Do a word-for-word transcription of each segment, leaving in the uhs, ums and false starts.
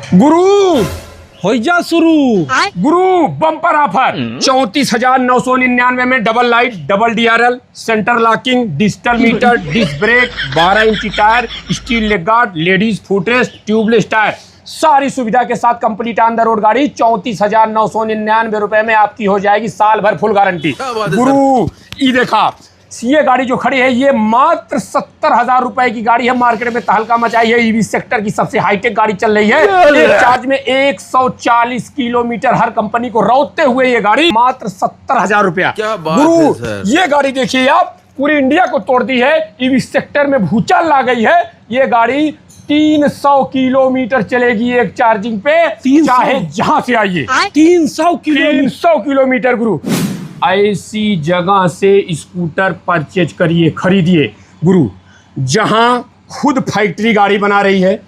गुरु, होइ जा शुरू। गुरु, बम्पर ऑफर। चौंतीस हजार नौ सौ निन्यानवे में double light, double DRL, centre locking, digital meter, disc brake, बारह इंची tyre, steel leg guard, ladies footrest, tubeless tyre, सारी सुविधा के साथ कंप्लीट ऑन द रोड गाड़ी चौंतीस हजार नौ सौ निन्यानवे रुपए में आपकी हो जाएगी साल भर फुल गारंटी। क्या बात है, गुरु, सर। ई देखा, ये गाड़ी जो खड़ी है, ये मात्र सत्तर हजार रुपए की गाड़ी है, मार्केट में तहलका मचाई है। ईवी सेक्टर की सबसे हाईटेक गाड़ी चल रही है। अरे! एक चार्ज में एक सौ चालीस किलोमीटर हर कंपनी को रौदते हुए ये गाड़ी मात्र सत्तर हजार रुपया। क्या बात गुरु, है, सर। ये गाड़ी देखिए आप, पूरी इंडिया को तोड़ दी है। ईवी सेक्टर में भूचाल ला गई है। ये गाड़ी तीन सौ किलोमीटर चलेगी एक चार्जिंग पे, तीन सौ? चाहे जहां से आइए। तीन सौ किलोमीटर? तीन सौ किलोमीटर गुरु। ऐसी जगह से स्कूटर परचेज करिए, खरीदिए गुरु, जहां खुद फैक्ट्री गाड़ी बना रही है,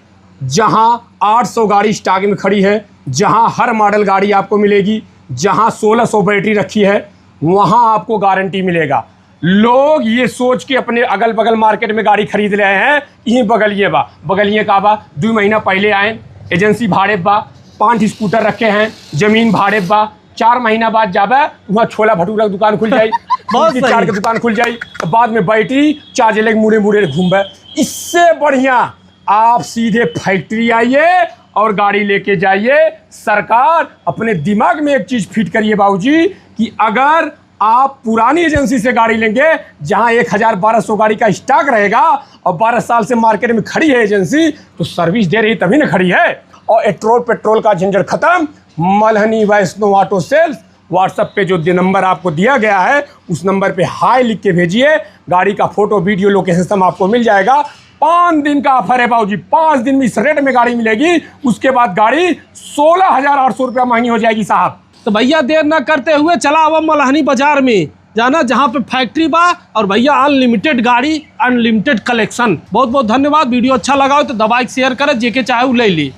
जहां आठ सौ गाड़ी स्टॉक में खड़ी है, जहां हर मॉडल गाड़ी आपको मिलेगी, जहां सोलह सौ बैटरी रखी है, वहां आपको गारंटी मिलेगा। लोग ये सोच के अपने अगल बगल मार्केट में गाड़ी खरीद रहे हैं, यहीं बगलिए बा, बगलिए का बा, दो महीना पहले आए, एजेंसी भाड़े बा, पांच स्कूटर रखे हैं, जमीन भाड़े बा, चार महीना बाद जाबे, वहाँ छोला भटूरा की दुकान खुल जाई, बहुत फुल्की सही। चाट की दुकान खुल जाई, तो बाद में बैटरी चार्ज लेके मुड़े मुड़े घूमबे। इससे बढ़िया आप सीधे फैक्ट्री आइए और गाड़ी लेके जाइए। सरकार, अपने दिमाग में एक चीज फिट करिए बाबूजी, कि अगर आप पुरानी एजेंसी से गाड़ी लेंगे, जहां एक हजार बारह सौ गाड़ी का स्टॉक रहेगा और बारह साल से मार्केट में खड़ी है एजेंसी, तो सर्विस दे रही तभी ना खड़ी है। और एट्रोल पेट्रोल का झंझट खत्म। मलहनी वैष्णो ऑटो सेल्स, WhatsApp पे जो दि-, नंबर आपको दिया गया है, उस नंबर पे हाय लिख के भेजिए। गाड़ी का फोटो, वीडियो, लोकेशन सब आपको मिल जाएगा। पाँच दिन का ऑफर है बाबूजी, पाँच दिन में इस रेट में गाड़ी मिलेगी। उसके बाद गाड़ी सोलह हजार आठ सौ रुपया महंगी हो जाएगी साहब। तो भैया, देर ना करते हुए चला आवा मलहनी बाजार में, जाना जहाँ पे फैक्ट्री बा और भैया अनलिमिटेड गाड़ी, अनलिमिटेड कलेक्शन। बहुत बहुत धन्यवाद। वीडियो अच्छा लगा हो तो दबाई के शेयर करें, जेके चाहे उ ले ली।